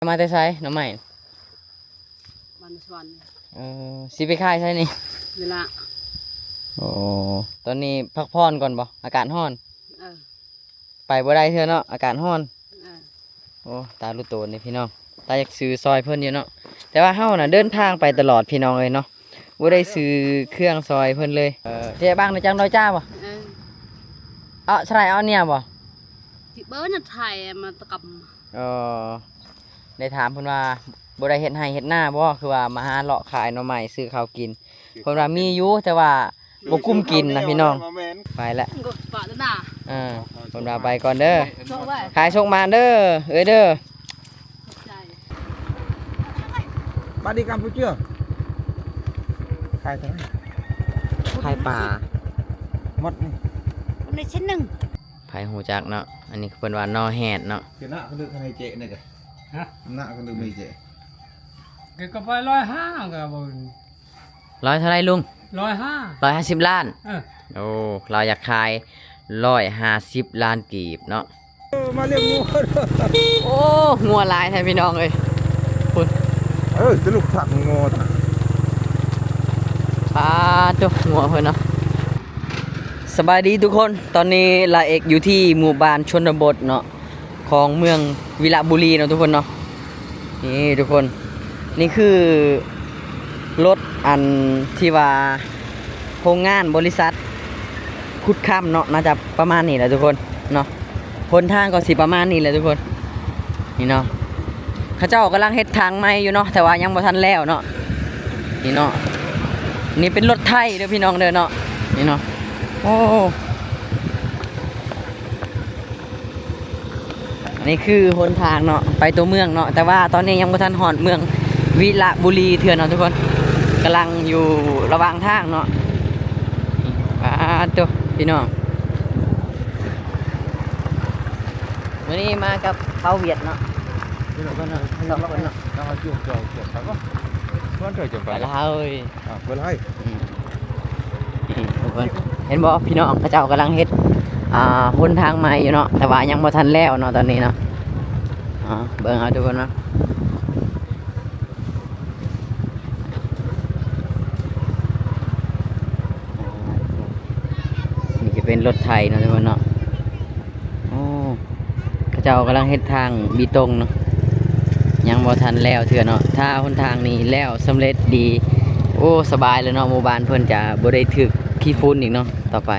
ມາແຕ່ໃສໜໍ່ໄມ້? ບ້ານສະຫວັນ. ເອີ ຊິໄປຂາຍໃສນີ້? ນີ້ລະ. ໂອ້ ຕອນນີ້ພັກຜ່ອນກ່ອນບໍ່? ອາກາດຮ້ອນ. ເອີ ໄປບໍ່ໄດ້ເທື່ອເນາະ ອາກາດຮ້ອນ. ເອີ ໂອ້ ຕາລຸໂຕນເດ້ພີ່ນ້ອງ ຕາຢາກຊື້ຊ່ອຍເພິ່ນຢູ່ເນາະ ແຕ່ວ່າເຮົານະເດີນທາງໄປຕະຫຼອດພີ່ນ້ອງເອີຍເນາະ ບໍ່ໄດ້ຊື້ເຄື່ອງຊ່ອຍເພິ່ນເລີຍ. ເອີ ເຈບັງນະຈັງດອຍຈ້າບໍ່? ເອີ ເອົາສະໄລເອົາເນຍບໍ່? ທີ່ເບິ່ງນະໄທມາຕະກຳ. ເອີ ໄດ້ຖາມເພິ່ນວ່າບໍ່ໄດ້ເຮັດໄຮ່ເຮັດນາບໍ່ ຄືວ່າມາຫາເລາະຂາຍໜໍ່ໄມ້ຊື້ເຂົ້າກິນ. ເພິ່ນວ່າມີຢູ່ ແຕ່ວ່າບໍ່ກຸ້ມກິນນະພີ່ນ້ອງ. ໄປແລ້ວ ເອີ ເພິ່ນວ່າໄປກ່ອນເດີ ຂາຍໂຊກໝານເດີ ເອີຍເດີ. ປາດີກຳປູເຈືອ ຂາຍເທົ່າໃດ? ຂາຍປາໝົດນີ້ ໄດ້ຊິບໜຶ່ງ. ໃຜຮູ້ຈັກເນາະ ອັນນີ້ເພິ່ນວ່າໜໍ່ແຮດເນາະ. ເປັນນະ ຄືໄດ້ເຈນີ້ກະ ຮະ ນະ ຄືໄດ້ເຈ ກະໄປຮ້ອຍຫ້າກະບໍ່. ຮ້ອຍເທົ່າໃດລຸງ? ຮ້ອຍຫ້າ ຮ້ອຍຫ້າສິບລ້ານ. ເອີ ໂອ້ ລາວຢາກຂາຍຮ້ອຍຫ້າສິບລ້ານກີບເນາະ. ເອີ ມາລ້ຽງງົວ. ໂອ້ ງົວຫຼາຍແທ້ພີ່ນ້ອງເອີຍ ພຸ້ນ. ເອີ ຈະລຸກທັກງົວຕາ. ປາໂຕ ງົວເພິ່ນເນາະ. ສະບາຍດີທຸກຄົນ ຕອນນີ້ລາເອກຢູ່ທີ່ໝູ່ບ້ານຊົນນະບົດເນາະ ຂອງເມືອງວິລະບູລີເນາະທຸກຄົນເນາະ. ນີ້ທຸກຄົນ ນີ້ຄືລົດອັນທີ່ວ່າໂຮງງານບໍລິສັດຂຸດຄຳເນາະ ໜ້າຈະປະມານນີ້ແຫຼະທຸກຄົນເນາະ. ຫົນທາງກໍຊິປະມານນີ້ແຫຼະທຸກຄົນ. ນີ້ເນາະ ເຂົາເຈົ້າກຳລັງເຮັດທາງໃໝ່ຢູ່ເນາະ ແຕ່ວ່າຍັງບໍ່ທັນແລ້ວເນາະ. ນີ້ເນາະ ນີ້ເປັນລົດໄຖເດີພີ່ນ້ອງເດີເນາະ. ນີ້ເນາະ ໂອ້ ນີ້ຄືຫົນທາງເນາະ ໄປຕົວເມືອງເນາະ ແຕ່ວ່າຕອນນີ້ຍັງບໍ່ທັນຮອດເມືອງວິລະບູລີເທື່ອເນາະທຸກຄົນ ກຳລັງຢູ່ລະຫວ່າງທາງເນາະ. ປາໂຕ ພີ່ນ້ອງ ມື້ນີ້ມາກັບເບົາຫວຽດເນາະ ສອງຄົນເນາະ. ໄປລະເຮີ້ຍ. ອ່າ ເບິ່ງເອົາ ອືມ ນີ້ທຸກຄົນ ເຫັນບໍ່ພີ່ນ້ອງ ເຂົາເຈົ້າກຳລັງເຮັດ ອ່າ ຫົນທາງໃໝ່ຢູ່ເນາະ ແຕ່ວ່າຍັງບໍ່ທັນແລ້ວເນາະຕອນນີ້ເນາະ. ອ່າ ເບິ່ງເອົາທຸກຄົນເນາະ. ນີ້ຈະເປັນລົດໄຖເນາະທຸກຄົນເນາະ. ໂອ້ ເຂົາເຈົ້າກຳລັງເຮັດທາງເບຕົງເນາະ ຍັງບໍ່ທັນແລ້ວເທື່ອເນາະ. ຖ້າຫົນທາງນີ້ແລ້ວສຳເລັດດີ ໂອ້ ສະບາຍເລີຍເນາະ ໝູ່ບ້ານເພິ່ນຈະບໍ່ໄດ້ຖືກຂີ້ຝຸ່ນອີກເນາະຕໍ່ໄປ.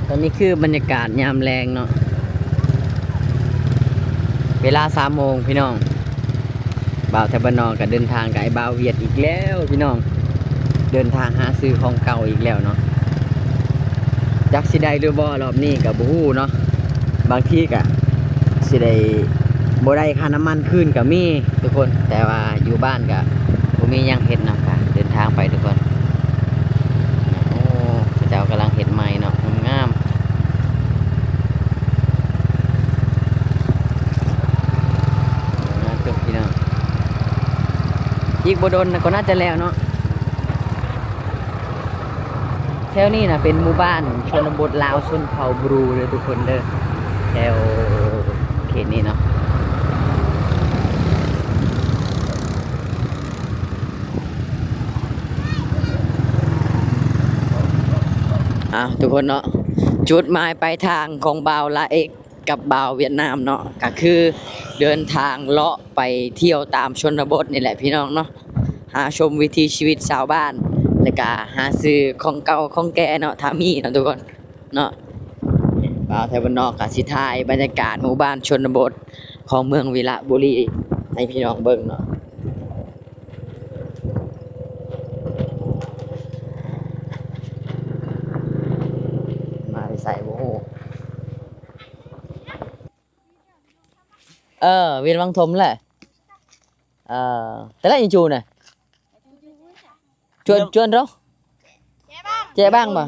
ຕອນນີ້ຄືບັນຍາກາດຍາມແລງເນາະ ເວລາສາມໂມງພີ່ນ້ອງ. ບ່າວໄທບ້ານນອກກໍເດີນທາງກັບອ້າຍບ່າວຫວຽດອີກແລ້ວພີ່ນ້ອງ ເດີນທາງຫາຊື້ຂອງເກົ່າອີກແລ້ວເນາະ. ຈັກຊິໄດ້ຫຼືບໍ່ ລອບນີ້ກໍບໍ່ຮູ້ເນາະ ບາງທີກໍຊິໄດ້ບໍ່ໄດ້ຄ່ານ້ຳມັນຄືນກໍມີທຸກຄົນ. ແຕ່ວ່າຢູ່ບ້ານກໍບໍ່ມີຫຍັງເຮັດເນາະ ກໍເດີນທາງໄປທຸກຄົນ. ໂອ້ ເຂົາເຈົ້າກຳລັງເຮັດໃໝ່ເນາະ ງາມໆ. ອ່າ ຕົກພີ່ນ້ອງ ອີກບໍ່ດົນກໍໜ້າຈະແລ້ວເນາະ. ແຖວນີ້ນະເປັນໝູ່ບ້ານຊົນນະບົດລາວຊົນເຜົ່າບຣູເດີທຸກຄົນເດີ ແຖວເຂດນີ້ເນາະ. ອ້າວ ທຸກຄົນເນາະ ຈຸດໝາຍປາຍທາງຂອງບ່າວລາເອກ ກັບບ່າວຫວຽດນາມເນາະ ກໍຄືເດີນທາງເລາະໄປທ່ຽວຕາມຊົນນະບົດນີ້ແຫຼະພີ່ນ້ອງເນາະ ຫາຊົມວິຖີຊີວິດຊາວບ້ານ ແລ້ວກະຫາຊື້ຂອງເກົ່າຂອງແກ່ເນາະ ຖ້າມີເນາະທຸກຄົນເນາະ. ບ່າວໄທບ້ານນອກກະຊິຖ່າຍບັນຍາກາດໝູ່ບ້ານຊົນນະບົດຂອງເມືອງວິລະບູລີໃຫ້ພີ່ນ້ອງເບິ່ງເນາະ. ມາແຕ່ໃສບໍ່ຮູ້. ເອີ ວຽນວັງຖົມແຫຼະ. ເອີ ແຕ່ລະອີຈູນະ ຈວນ ຈວນເນາະ ແຈະບ້າງບໍ່?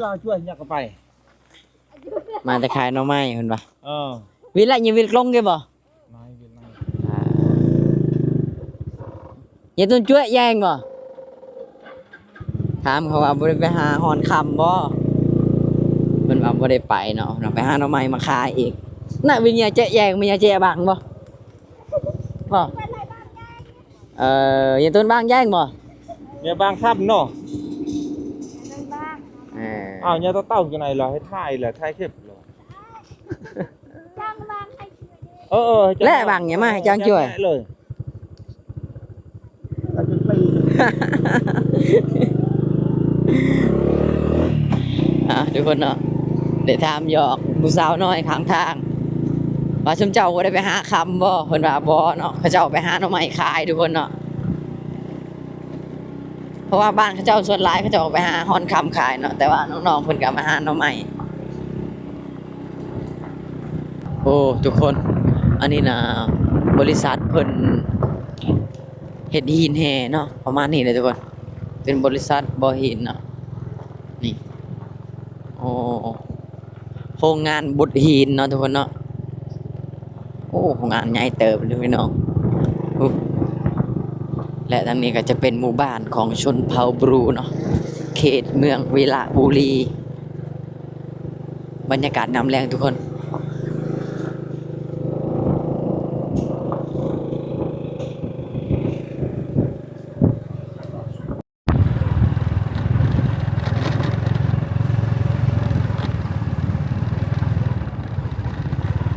ມາແຕ່ຂາຍໜໍ່ໄມ້ເພິ່ນວ່າ. ເອີ ວຽນລະ ຍາວຽນກລົງເກບໍ່? ຍາຕຸນຈວຍແຍງບໍ່? ຖາມເຂົາວ່າບໍ່ໄດ້ໄປຫາຮ່ອນຄ່ຳບໍ່? ເພິ່ນວ່າບໍ່ໄດ້ໄປເນາະ, ໄປຫາໜໍ່ໄມ້ມາຂາຍອີກ. ນະ ວິນຍາແຈະແຍງ ວິນຍາແຈະບັງບໍ່? ບໍ່? ເອີ ຍາຕົນບັງແຍງບໍ່? ຍາບັງຄ່ຳເນາະ. ເອີ ອ້າວ ຍາຕະເຕົ້າຢູ່ໃນລະ ໃຫ້ຖ່າຍລະ ຖ່າຍເກັບລະ. ເອີໆ ແລະບັງຫຍັງມາໃຫ້ຈາງຊ່ວຍເລີຍ. ອ່າ ທຸກຄົນເນາະ ໄດ້ຖາມຫຍອກຜູ້ສາວນ້ອຍຂ້າງທາງວ່າ ຊຸມເຈົ້າບໍ່ໄດ້ໄປຫາຄ່ຳບໍ່? ເພິ່ນວ່າບໍ່ເນາະ, ເຂົາເຈົ້າໄປຫາໜໍ່ໄມ້ຂາຍ ທຸກຄົນເນາະ. ເພາະວ່າບ້ານເຂົາເຈົ້າສ່ວນຫຼາຍເຂົາເຈົ້າໄປຫາຮ່ອນຄ່ຳຂາຍເນາະ, ແຕ່ວ່ານ້ອງໆເພິ່ນກໍມາຫາໜໍ່ໄມ້. ໂອ້ ທຸກຄົນ ອັນນີ້ນະ ບໍລິສັດເພິ່ນເຮັດຫີນແຮ່ເນາະ ປະມານນີ້ເດ້ທຸກຄົນ, ເປັນບໍລິສັດບໍ່ຫີນເນາະ. ນີ້ ໂອ້ ໂຮງງານບົດຫີນເນາະທຸກຄົນເນາະ. ໂອ້ ໂຮງງານໃຫຍ່ເຕີບເດ້ພີ່ນ້ອງ. ໂອ້ ແລະທາງນີ້ກໍຈະເປັນໝູ່ບ້ານຂອງຊົນເຜົ່າບຣູເນາະ, ເຂດເມືອງວິລະບູລີ. ບັນຍາກາດຍາມແລງທຸກຄົນ.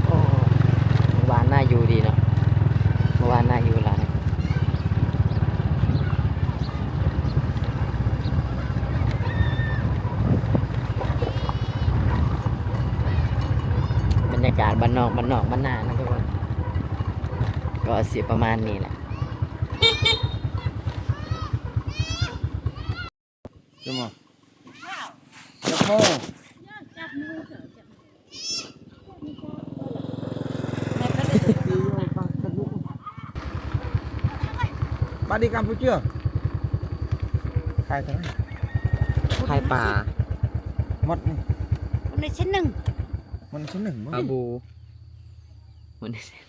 ໂອ້ ເມື່ອວານໜ້າຢູ່ດີເນາະ, ເມື່ອວານໜ້າຢູ່ຫຼາຍ. ບັນຍາກາດບ້ານນອກ ບ້ານນອກ ບ້ານນາເນາະທຸກຄົນ, ກໍຊິປະມານນີ້ແຫຼະ. ບາດນີ້ກຳປູເຈຍ ຂາຍເທົ່າໃດ? ຂາຍປາ ໝົດນີ້ ໝົດນີ້ເຊັ່ນໜຶ່ງ ໝົດນີ້ເຊັ່ນໜຶ່ງ ປາບູ ໝົດນີ້ເຊັ່ນ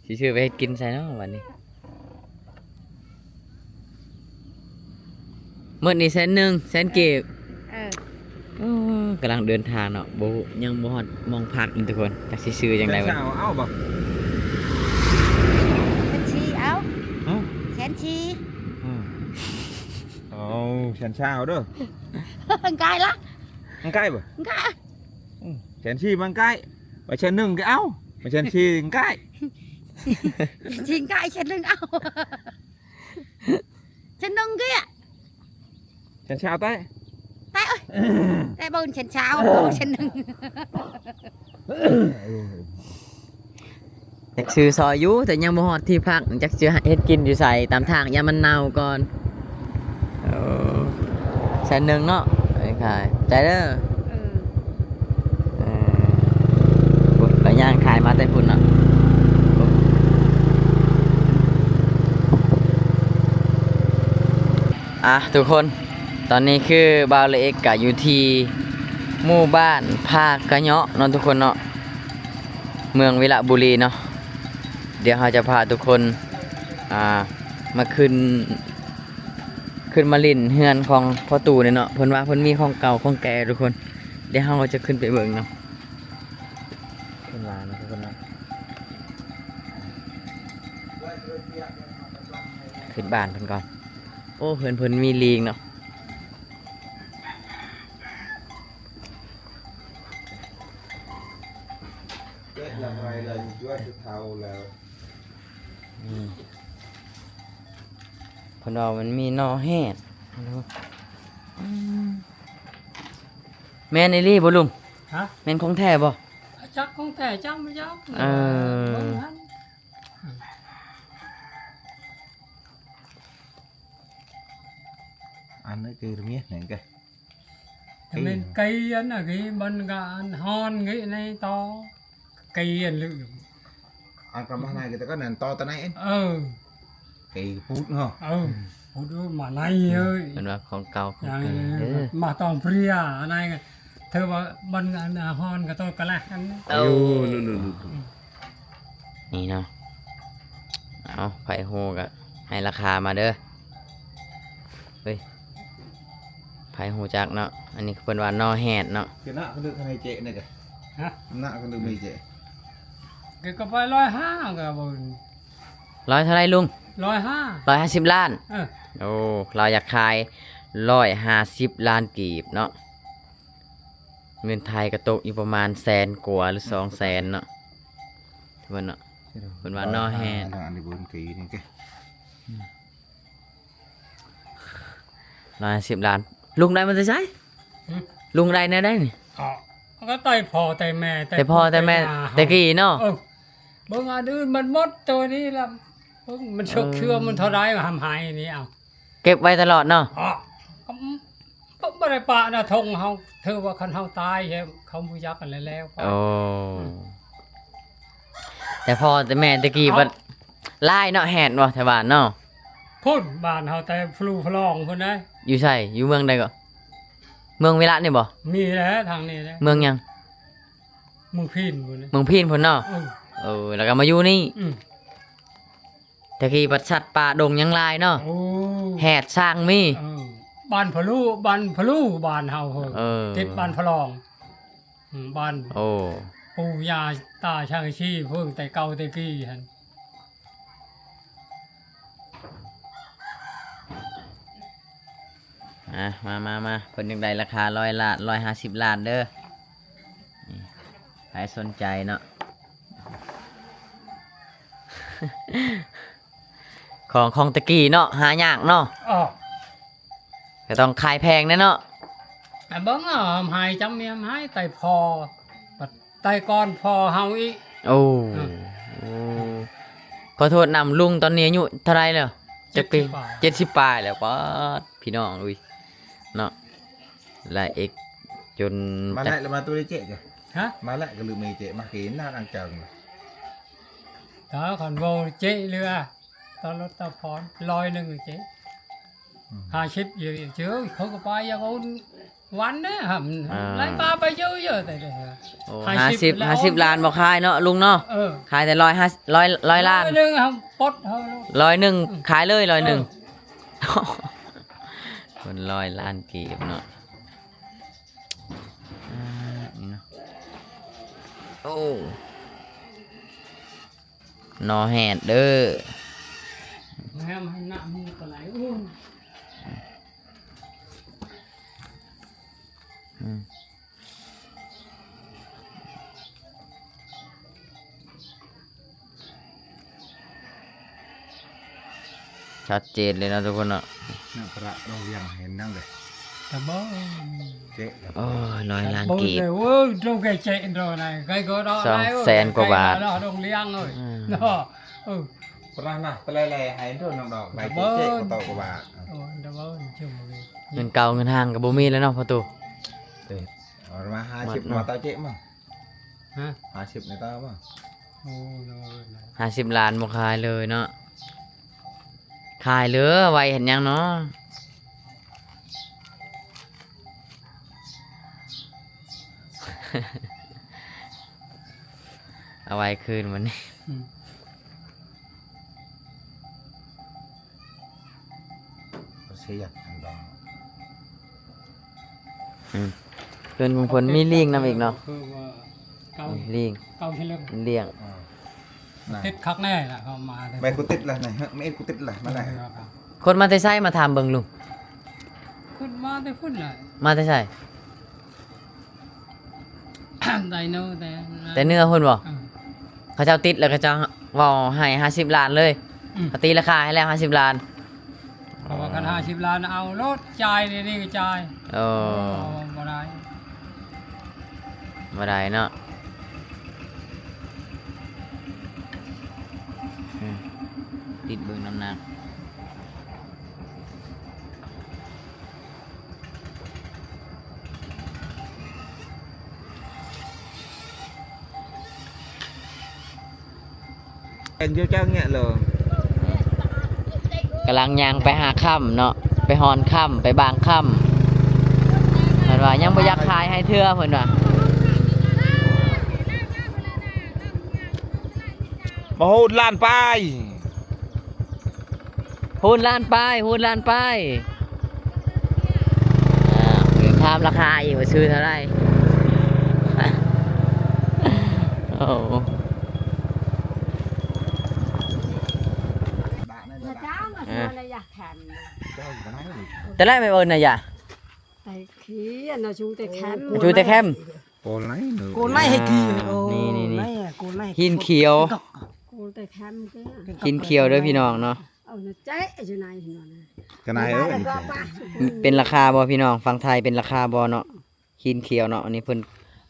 ຊິຊື້ໄປເຮັດກິນໃສເນາະບັດນີ້? ໝົດນີ້ແສນໜຶ່ງ ແສນກີບ. ເອີ ໂອ້ ກຳລັງເດີນທາງເນາະ, ບໍ່ ຍັງບໍ່ຮອດໝ່ອງພັກນີ້ທຸກຄົນ, ຈັກຊິຊື້ຈັ່ງໃດ. ແສນຊາວເອົາບໍ່? ແສນສີ່ເອົາ. ຫຶ? ແສນສີ່. ອືມ ເອົາແສນຊາວເດີ. ມັນກາຍລະ? ມັນກາຍບໍ່? ມັນກາຍ. ອືມ ແສນສີ່ມັນກາຍ, ວ່າແສນໜຶ່ງກໍເອົາ, ວ່າແສນສີ່ມັນກາຍ. ຊິງກາຍແສນໜຶ່ງເອົາ. ເຊັ່ນໜຶ່ງເກຍ ເຊັ່ນຊາວແຕ້ ແຕ້ເອີຍ ແຕ້ເບິ່ງເຊັ່ນຊາວ ເຊັ່ນໜຶ່ງ ຢາກຊື້ຊອຍຢູ່ ແຕ່ຍັງບໍ່ຮອດທີ່ພັກ ຈັກຊິເຮັດກິນຢູ່ໃສ ຕາມທາງ ຢ້ານມັນເນົ່າກ່ອນ. ເອີ ແສນໜຶ່ງເນາະ ຂາຍ ໃຈເດີ. ເອີ ເອີ ພຸ້ນ ໄປຍ່າງຂາຍມາແຕ່ພຸ້ນເນາະ. ອ່ະ ທຸກຄົນ ຕອນນີ້ຄືບ່າວລະເອກກະຢູ່ທີ່ໝູ່ບ້ານພາກະເຍາະເນາະ ທຸກຄົນເນາະ ເມືອງວິລະບູລີເນາະ. ດຽວເຮົາຈະພາທຸກຄົນ ອ່າ ມາຂຶ້ນ ຂຶ້ນມາຫຼິ້ນເຮືອນຂອງພໍ່ຕູ້ນີ້ເນາະ. ເພິ່ນວ່າເພິ່ນມີຂອງເກົ່າຂອງແກ່ທຸກຄົນ, ດຽວເຮົາຈະຂຶ້ນໄປເບິ່ງເນາະ. ເພິ່ນວ່າເນາະ ທຸກຄົນເນາະ, ຂຶ້ນບ້ານເພິ່ນກ່ອນ. ໂອ້ ເຮືອນເພິ່ນມີລີງເນາະ. ເພິ່ນວ່າມັນມີໜໍ່ແຮດ. ອືມ ແມ່ນອີ່ຫຼີບໍ່ລຸງ? ຮະ? ແມ່ນຂອງແທ້ບໍ່? ຈັກຂອງແທ້ຈັກບໍ່ຈັກ. ເອີ ເບິ່ງຫັ້ນ. ອັນນີ້ຄືເມຍແມ່ນກະ ເມນໄກ່ອັນນັ້ນຄືມັນກະອັນຮອນຄືໃນຕໍໄກ່ອັນລຶ ອັນກະມາໃນກະຕະກະນັ້ນຕໍຕະໄນ. ເອີ ໄກ່ປູດເນາະ. ເອີ ປູດມາໃນເອີຍ. ເພິ່ນວ່າຂອງເກົ່າຂອງແກ່ເດີ ມາຕ້ອງເພຍອັນນັ້ນ ເທີວ່າມັນອັນຮອນກະໂຕກະລະ. ເອີ ນີ້ເນາະ. ເອົາ ໃຜຮູ້ກະໃຫ້ລາຄາມາເດີ. ໃຜຮູ້ຈັກເນາະ ອັນນີ້ເພິ່ນວ່າໜໍ່ແຮດເນາະ. ຄືໜ້າເພິ່ນເລີກໃຫ້ເຈະນີ້ກະ ຮະ? ໜ້າເພິ່ນເລີກໃຫ້ເຈະ ກະ ກະໄປຮ້ອຍຫ້າກະບໍ່ ຮ້ອຍເທົ່າໃດລຸງ? ຮ້ອຍຫ້າ ຮ້ອຍຫ້າສິບລ້ານ. ເອີ ໂອ້ ລາວຢາກຂາຍຮ້ອຍຫ້າສິບລ້ານກີບເນາະ. ເງິນໄທກະຕົກຢູ່ປະມານແສນກວ່າ ຫຼື ສອງແສນເນາະ ເພິ່ນເນາະ. ເພິ່ນວ່າໜໍ່ແຮດ ຮ້ອຍຫ້າສິບລ້ານ. ລຸງໄດ້ມາແຕ່ໃສ? ຫຶ? ລຸງໄດ້ແນວໃດນີ້? ອໍ ກະໄຕ່ພໍ່ໄຕ່ແມ່ ແຕ່ພໍ່ແຕ່ແມ່ ແຕ່ກີ້ເນາະ. ເອີ ເບິ່ງອັນອື່ນມັນໝົດ ໂຕນີ້ລະ ເບິ່ງມັນເຊື່ອ ເອີ ມັນເທົ່າໃດ ຫຳໄຫນີ້ ເອົາ ເກັບໄວ້ຕະຫຼອດເນາະ. ອໍ ກະ ບໍ່ ບໍ່ໄດ້ປະນະ ທົ່ງເຮົາ ຖືວ່າຄັນເຮົາຕາຍ ເຂົາບໍ່ຈັກກັນແລ້ວ. ໂອ້ ອືມ ແຕ່ພໍ່ແຕ່ແມ່ແຕ່ກີ້ ເອົາ ບັດຫຼາຍເນາະ ແຮດບໍ່ ແຖວບ້ານເນາະ. ພຸ້ນ ບ້ານເຮົາແຕ່ພະລູພະລອງພຸ້ນໃດ. ຢູ່ໃສ? ຢູ່ເມືອງໃດເກາະ? ເມືອງວິລະນີ້ບໍ່? ມີແຫຼະ ທາງນີ້ແຫຼະ. ເມືອງຫຍັງ? ເມືອງພີນພຸ້ນ. ເມືອງພີນພຸ້ນເນາະ. ເອີ ເອີ ແລ້ວກະມາຢູ່ນີ້. ອືມ ແຕ່ກີ້ບັດສັດປ່າດົງຍັງຫຼາຍເນາະ. ໂອ້ ແຮດຊ້າງມີ. ເອີ ບ້ານພະລູ ບ້ານພະລູ ບ້ານເຮົາເຮີ ເອີ ຕິດບ້ານພະລອງ. ອືມ ບ້ານ ໂອ້ ປູ່ຍ່າຕາຊ່າງຊີເພິ່ນແຕ່ເກົ່າແຕ່ກີ້ຫັ້ນ. ອ່ະ ມາ ມາ ມາ ເພິ່ນຢາກໄດ້ລາຄາຮ້ອຍລ້ານ ຮ້ອຍຫ້າສິບລ້ານເດີ. ນີ້ ໃຜສົນໃຈເນາະ ຂອງ ຂອງແຕ່ກີ້ເນາະ ຫາຍາກເນາະ. ເອີ ກະຕ້ອງຂາຍແພງແດ່ເນາະ. ອາ ເບິ່ງເອົາ ຫາຍຈຳເມຍຫາຍ ໄຕ່ພໍ່ ບັດໄຕ່ກ່ອນພໍ່ເຮົາອີກ. ໂອ້ ເອີ ໂອ້ ຂໍໂທດນຳ ລຸງຕອນນີ້ອາຍຸເທົ່າໃດແລ້ວ? ຈັກປີ? ເຈັດສິບປາຍ ເຈັດສິບປາຍແລ້ວ. ປາດ ພີ່ນ້ອງເອີຍເນາະ ລາຍເອັກຈົນ ມາແລ້ວ ມາໂຕເຈະກະ ຮະ? ມາແລ້ວກະລືມເຈະ ມາເຫັນໜ້ານາງເຈົ້າ. ຖ້າຄັນເວົ້າເຈະເຫຼືອ ຕະຫຼົດຕະພອນ ຮ້ອຍໜຶ່ງເຈະ. ອືມ ຫ້າສິບຢູ່ ເຈີ ເຂົາກະໄປຢາກເອົາວັນເດ້ ອາ ຫຼາຍປາໄປເຢີໆ ແຕ່ ໂອ້ ຫ້າສິບ ຫ້າສິບລ້ານບໍ່ຂາຍເນາະລຸງເນາະ. ເອີ ຂາຍແຕ່ຮ້ອຍຫ້າ ຮ້ອຍ ຮ້ອຍລ້ານ ຮ້ອຍໜຶ່ງ ເຮົາປົດເຮົາ ຮ້ອຍໜຶ່ງ ເອີ ຂາຍເລີຍ ຮ້ອຍໜຶ່ງ. ເອີ ເພິ່ນຮ້ອຍລ້ານກີບເນາະ. ອ່າ ນີ້ເນາະ ໂອ້ ໜໍ່ແຮດເດີ. ແຮມໃຫ້ໜ້າມືປານໃດ. ໂອ້ຍ ອືມ ຊັດເຈນເລີຍເນາະທຸກຄົນເນາະ. ນະ ພະໂດງວຽງເຫັນນຳເລີຍ ຕະເບິ່ງ ເຈະ ໂອ້ຍ ຮ້ອຍລ້ານກີບ ໂອ້ຍ ໂດແກເຈະໂດນາຍ ໄກກໍດອກ ສອງແສນກວ່າບາດ ໂດງວຽງເອີຍ ອືມ ເນາະ. ເອີ ພະນະ ຕະແລໃຫ້ໂດນອກດອກ ໄປເຈະ ເຈະກໍຕອກກວ່າບາດ. ໂອ້ຍ ຕະເບິ່ງ ເງິນເກົ່າເງິນຫ້າງກະບໍ່ມີແລ້ວເນາະພໍ່ຕູ້. ເອີ ເອົາມາຫ້າສິບ ມາເອົາເຈະມາ ຮະ ຫ້າສິບໃນຕາບໍ່? ໂອ້ຍ ຫ້າສິບລ້ານບໍ່ຂາຍເລີຍເນາະ. ຂາຍເລີຍ ໄວ້ເຮັດຫຍັງເນາະ? ເອົາໄວ້ຄືນມື້ນີ້ ອືມ. ເສຍຫຍັງອັນດອງ ອືມ ເຮືອນຂອງເພິ່ນມີລີງນຳອີກເນາະ ຄືວ່າເກົ້າ ລີງ ເກົ້າກິໂລ ລ້ຽງ ອ່າ ຕິດຄັກແນ່ລະ ເຂົາມາແຕ່ ແມ່ກູຕິດລະ ແມ່ກູຕິດລະ ມາແລ້ວ ຄົນມາແຕ່ໃສ ມາຖາມເບິ່ງລຸງ ຄົນມາແຕ່ພຸ້ນລະ ມາແຕ່ໃສ? ໄດໂນ ແຕ່ ແຕ່ເໜືອພຸ້ນບໍ່? ເອີ ເຂົາເຈົ້າຕິດແລ້ວ ເຂົາເຈົ້າເວົ້າໃຫ້ຫ້າສິບລ້ານເລີຍ ອືມ ເຂົາຕີລາຄາໃຫ້ແລ້ວຫ້າສິບລ້ານ ເພາະວ່າຄັນຫ້າສິບລ້ານເອົາໂລດ ຈ່າຍນີ້ ນີ້ກະຈ່າຍ. ໂອ້ ບໍ່ໄດ້ ບໍ່ໄດ້ເນາະ ອືມ ຕິດເບິ່ງນ້ຳໜັກ. ເປັນຢູ່ຈັກແຍະໂລ ກຳລັງຍ່າງໄປຫາຄຳເນາະ ໄປຮ່ອນຄຳ ໄປບາງຄຳ ເພິ່ນວ່າຍັງບໍ່ຢາກຂາຍໃຫ້ເທື່ອ ເພິ່ນວ່າ ບໍ່ຮູ້ລ້ານປາຍ. ຄູນລ້ານປາຍ ຄູນລ້ານປາຍ ອ່າ ລາຄາອີກວ່າຊື້ເທົ່າໃດ? ໂອ້ ແຕ່ລະແມ່ນເອີ້ນນະຢາ ແຕ່ແຄມ ຈູແຕ່ແຄມ ໂກໄລເນາະ ໂກໄລໃຫ້ກີ ອ່າ ໂອ້ ນີ້ໆໆ ໂກໄລ ຫີນຂຽວ ໂກແຕ່ແຄມ ຫີນຂຽວເດີພີ່ນ້ອງເນາະ. ເອົານະເຈະຢູ່ໃນຫັ້ນນະ ກະນາຍເອີຍ ເປັນລາຄາບໍ່ພີ່ນ້ອງ? ຝັ່ງໄທເປັນລາຄາບໍ່ເນາະ? ຫີນຂຽວເນາະ ອັນນີ້ເພິ່ນ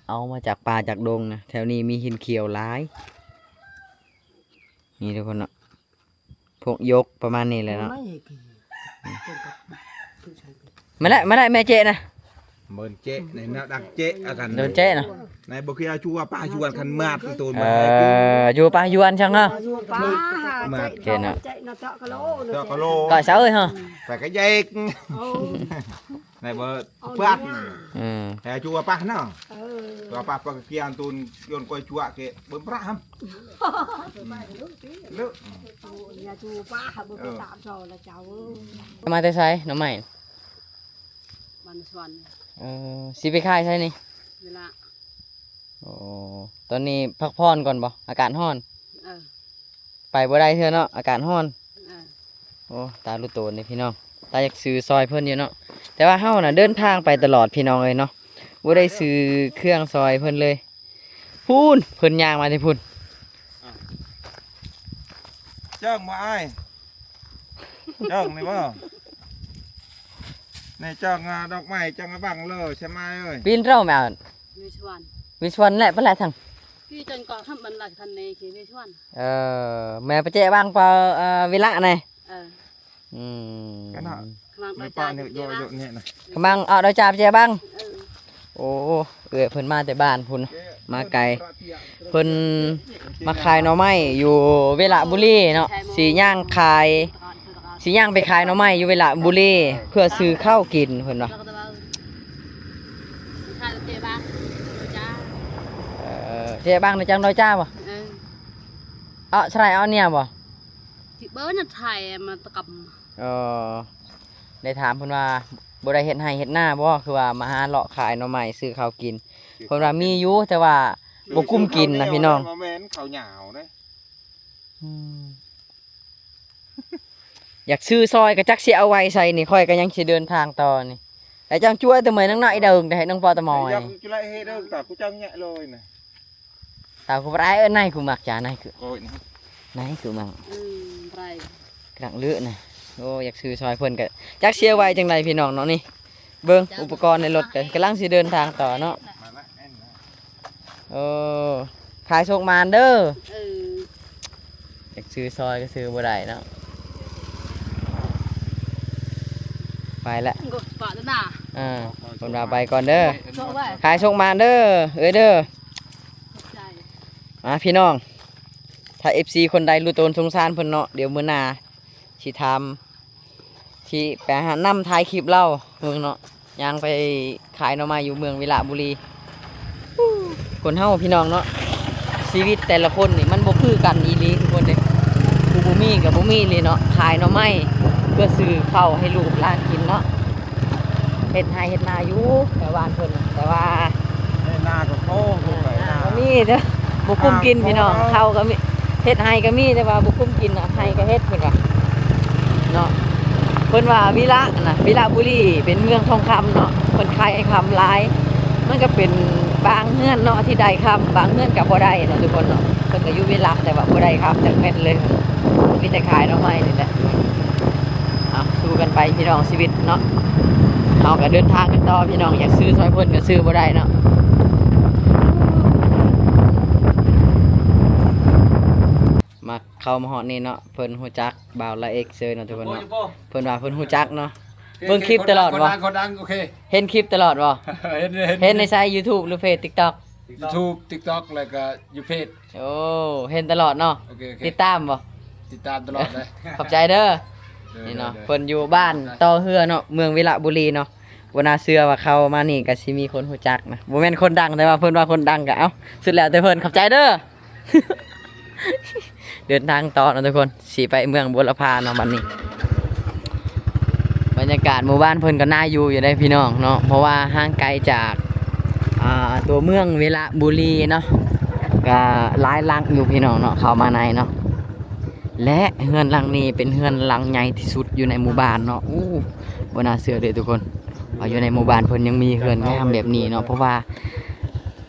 ເອົາມາຈາກປ່າຈາກດົງນະ ແຖວນີ້ມີຫີນຂຽວຫຼາຍ ນີ້ທຸກຄົນເນາະ ພວກຢົກປະມານນີ້ແຫຼະເນາະ. ມາແລ້ວ ມາແລ້ວແມ່ເຈະນະ ເມີນເຈະ ໃນແນວດັກເຈະອາກັນ ເດີນເຈະນະ ໃນບໍ່ຄືເອົາຈູປາຈວນຄັນມາດໂຕນ ເອີ ມາ ຈູປາຈວນຈັ່ງເນາະ ມາດເຈະນະ ເຈາະກະໂຫຼ ເຈາະກະໂຫຼ ກໍສະເອີຍເຮົາ ໄປກະແຍກ ໂອ້ ໃນບໍ່ ເອົາ ເພື່ອນ ເອີ ແຕ່ຈູປາເນາະ ເອີ ຈູປາປະກະກຽນຕູນ ໂຍນກ້ອຍຈົວະເກະເບິ່ງປະຫຳ ເລີ ໂອ້ ຢ່າຈູປາເບິ່ງ ເອີ ຕາມເຈົ້າລະເຈົ້າເອີຍ. ມາແຕ່ໃສໜໍ່ໄມ້? ບ້ານສະຫວັນ ເອີ ຊິໄປຂາຍໃສນີ້? ເວລາ ໂອ້ ຕອນນີ້ພັກຜ່ອນກ່ອນບໍ່? ອາກາດຮ້ອນ ເອີ ໄປບໍ່ໄດ້ເທື່ອເນາະ ອາກາດຮ້ອນ ເອີ ໂອ້ ຕາລຸໂຕນເດ້ພີ່ນ້ອງ ຕາຢາກຊື້ຊ່ອຍເພິ່ນຢູ່ເນາະ ແຕ່ວ່າເຮົານະເດີນທາງໄປຕະຫຼອດພີ່ນ້ອງເອີຍເນາະ ບໍ່ໄດ້ຊື້ເຄື່ອງຊ່ອຍເພິ່ນເລີຍ. ພຸ້ນ ເພິ່ນຍ່າງມາແຕ່ພຸ້ນ ຈ້ອງບໍ່ອ້າຍ? ຈ້ອງນີ້ບໍ່? ນີ້ຈ້ອງ ອ່າ ດອກໄມ້ ຈ້ອງອາບັງເລີ ໃຊ່ໄໝເອີຍ? ປີນເຮົາແມ່ນ ວິສວັນ ວິສວັນແຫຼະ ປະແຫຼະທັງ ທີ່ຈັນກໍທຳບັນລັດຄັນນີ້ຄືວິສວັນ ເອີ ແມ່ປະແຈບັງປະ ເອີ ເວລານະ ເອີ ອືມ ຂະມັງເອົາດອຍຈາປະແຈບັງ ເອີ ໂອ້ ເອື້ອຍເພິ່ນມາແຕ່ບ້ານພຸ້ນ ມາໄກ ເພິ່ນມາຂາຍໜໍ່ໄມ້ຢູ່ເວລະບູລີເນາະ ຊິຍ່າງຂາຍ ຊິຍ່າງໄປຂາຍໜໍ່ໄມ້ຢູ່ເວລະບູລີ ເພື່ອຊື້ເຂົ້າກິນເພິ່ນວ່າ ເອີ ເຈບັງນະຈັງດອຍຈາບໍ່? ເອີ ເອົາສະໄລເອົາເນຍບໍ່? ເອີ ໄດ້ຖາມເພິ່ນວ່າບໍ່ໄດ້ເຮັດໄຮ່ເຮັດນາບໍ່ ຄືວ່າມາຫາເລາະຂາຍໜໍ່ໄມ້ຊື້ເຂົ້າກິນ ເພິ່ນວ່າມີຢູ່ ແຕ່ວ່າບໍ່ກຸ້ມກິນນະພີ່ນ້ອງ ບໍ່ແມ່ນເຂົ້າຫຍາວເດ້ ອືມ ຢາກຊື້ຊ່ອຍກໍຈັກຊິເອົາໄວ້ໃສນີ້ ຂ້ອຍກໍຍັງຊິເດີນທາງຕໍ່ນີ້ ແລ້ວຈັ່ງຈວຍແຕ່ເມື່ອຍໜ້ອຍໆ ເດີງແຕ່ໃຫ້ນ້ອງປອຕະໝອຍ ຕາກູປະໄດ ເອີ ນາຍກູມັກຈາ ນາຍກູ ໂອ້ຍ ນາຍກູມັກ ອືມ ໄປ ກຳລັງເລືອນະ ໂອ້ ຢາກຊື້ຊ່ອຍເພິ່ນກໍຈັກຊິເອົາໄວ້ຈັ່ງໃດພີ່ນ້ອງເນາະ ນີ້ເບິ່ງອຸປະກອນໃນລົດກໍກຳລັງຊິເດີນທາງຕໍ່ເນາະ ເອີ ຂາຍໂຊກໝານເດີ ເອີ ຢາກຊື້ຊ່ອຍກໍຊື້ບໍ່ໄດ້ເນາະ ໄປລະ ເອີ ເພິ່ນວ່າໄປກ່ອນເດີ ຂາຍໂຊກໝານເດີ ເອີຍເດີ ອ່າ ພີ່ນ້ອງ ຖ້າເອັຟຊີຄົນໃດຮູ້ຕົນສົງສານເພິ່ນເນາະ ດຽວມື້ໜ້າຊິຖາມ ຊິໄປຫານຳຖ່າຍຄລິບລາວເບິ່ງເນາະ ຍ່າງໄປຂາຍໜໍ່ໄມ້ຢູ່ເມືອງວິລະບູລີ ຄົນເຮົາພີ່ນ້ອງເນາະ ຊີວິດແຕ່ລະຄົນນີ້ມັນບໍ່ຄືກັນອີ່ຫຼີທຸກຄົນເດ້ ຜູ້ບໍ່ມີກໍບໍ່ມີເລີຍເນາະ ຂາຍໜໍ່ໄມ້ເພື່ອຊື້ເຂົ້າໃຫ້ລູກຫຼານກິນເນາະ ເຮັດໄຮ່ເຮັດນາຢູ່ແຖວບ້ານເພິ່ນ ແຕ່ວ່າເຮັດນາກໍໂຕ ເຮັດໄຮ່ນາກໍມີເດີ ບໍ່ກຸ້ມກິນພີ່ນ້ອງ ເຂົ້າກໍມີ ເຮັດໄຮ່ກໍມີ ແຕ່ວ່າບໍ່ກຸ້ມກິນນະ ໄຮ່ກໍເຮັດເພິ່ນວ່າເນາະ ເພິ່ນວ່າວິລະນະ ວິລະບູລີເປັນເມືອງທອງຄຳເນາະ ເພິ່ນຂາຍຄຳຫຼາຍ ມັນກໍເປັນບາງເຮືອນເນາະທີ່ໄດ້ຄຳ ບາງເຮືອນກໍບໍ່ໄດ້ເນາະທຸກຄົນເນາະ ເພິ່ນກໍຢູ່ວິລະ ແຕ່ວ່າບໍ່ໄດ້ຄຳຈັກເມັດເລີຍ ມີແຕ່ຂາຍໜໍ່ໄມ້ນີ້ແຫຼະ ເອົາ ສູ້ກັນໄປພີ່ນ້ອງ ຊີວິດເນາະ ເຮົາກໍເດີນທາງກັນຕໍ່ພີ່ນ້ອງ ຢາກຊື້ຊ່ອຍເພິ່ນກໍຊື້ບໍ່ໄດ້ເນາະ ມາ ເຂົ້າມາຮອດນີ້ເນາະ ເພິ່ນຮູ້ຈັກບ່າວລາເອັກເຊີຍເນາະທຸກຄົນເນາະ ເພິ່ນວ່າເພິ່ນຮູ້ຈັກເນາະ ເບິ່ງຄລິບຕະຫຼອດບໍ່? ຄົນດັງ ຄົນດັງ ໂອເຄ ເຫັນຄລິບຕະຫຼອດບໍ່? ເຫັນ ເຫັນ ເຫັນໃນໃສ ຢູທູບ ຫຼືເຟສ ຕິກຕັອກ? ຢູທູບ ຕິກຕັອກ ແລ້ວກໍຢູ່ເຟສ ໂອ້ ເຫັນຕະຫຼອດເນາະ ໂອເຄ ໂອເຄ ຕິດຕາມບໍ່? ຕິດຕາມຕະຫຼອດເລີຍ ຂອບໃຈເດີ ໂດຍ ນີ້ເນາະ ໂດຍ ໂດຍ ເພິ່ນຢູ່ບ້ານຕໍ່ເຮືອເນາະ ເມືອງວິລະບູລີເນາະ ບໍ່ໜ້າເຊື່ອວ່າເຂົ້າມານີ້ກໍຊິມີຄົນຮູ້ຈັກນະ ບໍ່ແມ່ນຄົນດັງ ແຕ່ວ່າເພິ່ນວ່າຄົນດັງກໍເອົາ ສຸດແລ້ວແຕ່ເພິ່ນ ຂອບໃຈເດີ ເດີນທາງຕໍ່ເນາະທຸກຄົນ ຊິໄປເມືອງບົວລະພາເນາະ ບັດນີ້ ບັນ ບັນຍາກາດໝູ່ບ້ານເພິ່ນກໍໜ້າຢູ່ຢູ່ເດ້ພີ່ນ້ອງເນາະ ເພາະວ່າຫ່າງໄກຈາກ ອ່າ ຕົວເມືອງວິລະບູລີເນາະ ກໍຫຼາຍຫຼັງຢູ່ພີ່ນ້ອງເນາະ ເຂົ້າມາໃນເນາະ. ແລະເຮືອນຫຼັງນີ້ເປັນເຮືອນຫຼັງໃຫຍ່ທີ່ສຸດຢູ່ໃນໝູ່ບ້ານເນາະ. ໂອ້ ບໍ່ໜ້າເຊື່ອເດີທຸກຄົນ ວ່າຢູ່ໃນໝູ່ບ້ານເພິ່ນຍັງມີເຮືອນງາມແບບນີ້ເນາະ ເພາະວ່າ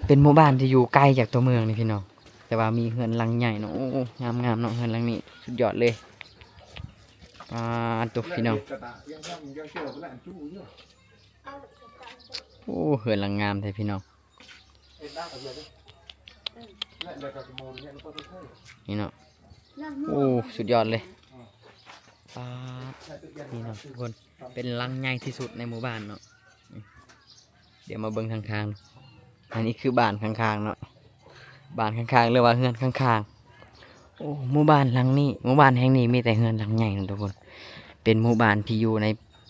ເປັນໝູ່ບ້ານທີ່ຢູ່ໄກຈາກຕົວເມືອງນີ້ພີ່ນ້ອງ ແຕ່ວ່າມີເຮືອນຫຼັງໃຫຍ່ເນາະ. ໂອ້ ງາມໆເນາະ ເຮືອນຫຼັງນີ້ສຸດຍອດເລີຍ. ປາດໂທ້ ພີ່ນ້ອງ ໂອ້ ເຮືອນຫຼັງງາມແທ້ພີ່ນ້ອງ ນີ້ເນາະ. ໂອ້ ສຸດຍອດເລີຍ. ປາດ ນີ້ເນາະທຸກຄົນ ເປັນຫຼັງໃຫຍ່ທີ່ສຸດໃນໝູ່ບ້ານເນາະ. ດຽວມາເບິ່ງທາງຂ້າງ ອັນນີ້ຄືບ້ານຂ້າງໆເນາະ ບ້ານຂ້າງໆ ຫຼືວ່າເຮືອນຂ້າງໆ. ໂອ້ ໝູ່ບ້ານຫຼັງນີ້ ໝູ່ບ້ານແຫ່ງນີ້ມີແຕ່ເຮືອນຫຼັງໃຫຍ່ເນາະທຸກຄົນ ເປັນໝູ່ບ້ານທີ່ຢູ່ໃນ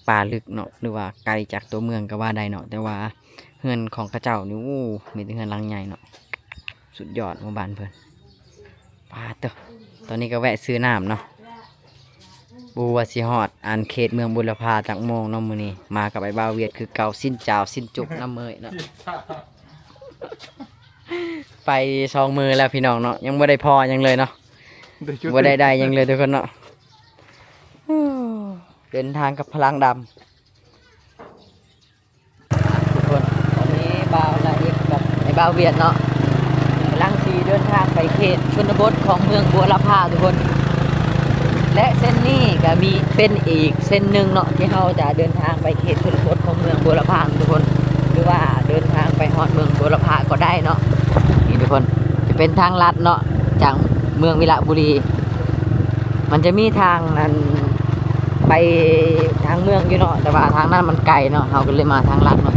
ປ່າລຶກເນາະ ຫຼືວ່າໄກຈາກຕົວເມືອງກໍວ່າໄດ້ເນາະ ແຕ່ວ່າເຮືອນຂອງເຂົາເຈົ້ານີ້ ໂອ້ ມີແຕ່ເຮືອນຫຼັງໃຫຍ່ເນາະ. ສຸດຍອດໝູ່ບ້ານເພິ່ນ. ປາດໂທ້ ຕອນນີ້ກໍແວະຊື້ນ້ຳເນາະ ບໍ່ຮູ້ວ່າຊິຮອດອັນເຂດເມືອງບຸລະພາຈັກໂມງເນາະ. ມື້ນີ້ມາກັບອ້າຍບ່າວຫວຽດຄືເກົ່າ ສິ້ນຈາວສິ້ນຈຸກນຳເມີຍເນາະ ໄປສອງມື້ແລ້ວພີ່ນ້ອງເນາະ ຍັງບໍ່ໄດ້ພໍ້ຫຍັງເລີຍເນາະ ບໍ່ໄດ້ໄດ້ຫຍັງເລີຍທຸກຄົນເນາະ. ເດີນທາງກັບພະລັງດຳ. ທຸກຄົນ ຕອນນີ້ບ່າວລາເອັກກັບອ້າຍບ່າວຫວຽດເນາະ ກຳລັງຊິເດີນທາງໄປເຂດຊົນນະບົດຂອງເມືອງບົວລະພາທຸກຄົນ ແລະເສັ້ນນີ້ກໍມີເປັນອີກເສັ້ນໜຶ່ງເນາະ ທີ່ເຮົາຈະເດີນທາງໄປເຂດຊົນນະບົດຂອງເມືອງບົວລະພາທຸກຄົນ ຫຼືວ່າເດີນທາງໄປຮອດເມືອງບົວລະພາກໍໄດ້ເນາະ. ນີ້ທຸກຄົນ ຈະເປັນທາງລັດເນາະ ຈາກເມືອງວິລະບູລີ ມັນຈະມີທາງອັນໄປທາງເມືອງຢູ່ເນາະ ແຕ່ວ່າທາງນັ້ນມັນໄກເນາະ ເຮົາກໍເລີຍມາທາງລັດເນາະ.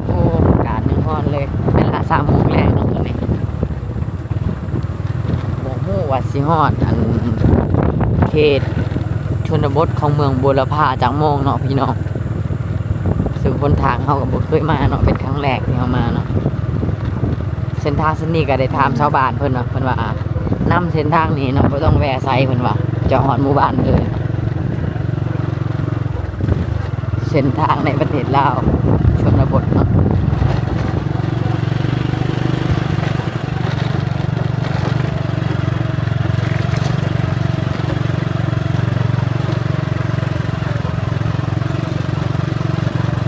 ໂອ້ ອາກາດຍັງຮ້ອນເລີຍ ເວລາສາມໂມງແລງເນາະຕອນນີ້. ບໍ່ຮູ້ວ່າຊິຮອດອັນເຂດຊົນນະບົດຂອງເມືອງບົວລະພາຈັກໂມງເນາະພີ່ນ້ອງ ເຊິ່ງຫົນທາງເຮົາກໍບໍ່ເຄີຍມາເນາະ ເປັນຄັ້ງແລກທີ່ເຮົາມາເນາະ. ເສັ້ນທາງເສັ້ນນີ້ກໍໄດ້ຖາມຊາວບ້ານເພິ່ນເນາະ ເພິ່ນວ່ານຳເສັ້ນທາງນີ້ເນາະ ບໍ່ຕ້ອງແວ່ໃສ ເພິ່ນວ່າຈະຮອດໝູ່ບ້ານເລີຍ. ເສັ້ນທາງໃນປະເທດລາວ ຊົນນະບົດເນາະ.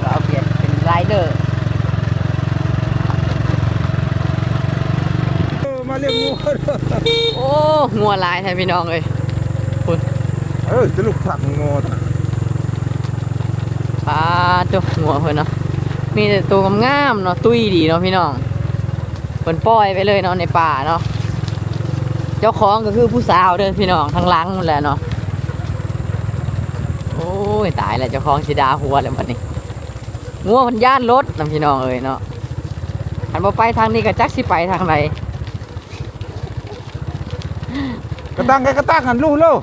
ລາວປ່ຽນເປັນລາຍເດີ ເອີ ມາລ້ຽງງົວ. ໂອ້ ງົວຫຼາຍແທ້ພີ່ນ້ອງເອີຍ ພຸ້ນ ເອີ ຈະລຸກສັກງົວ. ປາດໂທ້ ງົວເພິ່ນເນາະ ມີແຕ່ໂຕງາມໆເນາະ ຕຸ້ຍດີເນາະພີ່ນ້ອງ. ເພິ່ນປ່ອຍໄປເລີຍເນາະໃນປ່າເນາະ ເຈົ້າຂອງກໍຄືຜູ້ສາວເດີພີ່ນ້ອງ ທາງຫຼັງພຸ້ນແຫຼະເນາະ. ໂອ້ຍ ຕາຍແລ້ວ ເຈົ້າຂອງຊິດ່າຜົວແລ້ວບັດນີ້. ງົວເພິ່ນຢ້ານລົດນຳພີ່ນ້ອງເອີຍເນາະ ຄັນບໍ່ໄປທາງນີ້ກໍຈັກຊິໄປທາງໃດ. ກະຕັງ ກະຕັງຫັ້ນ ລູກ ລູກ.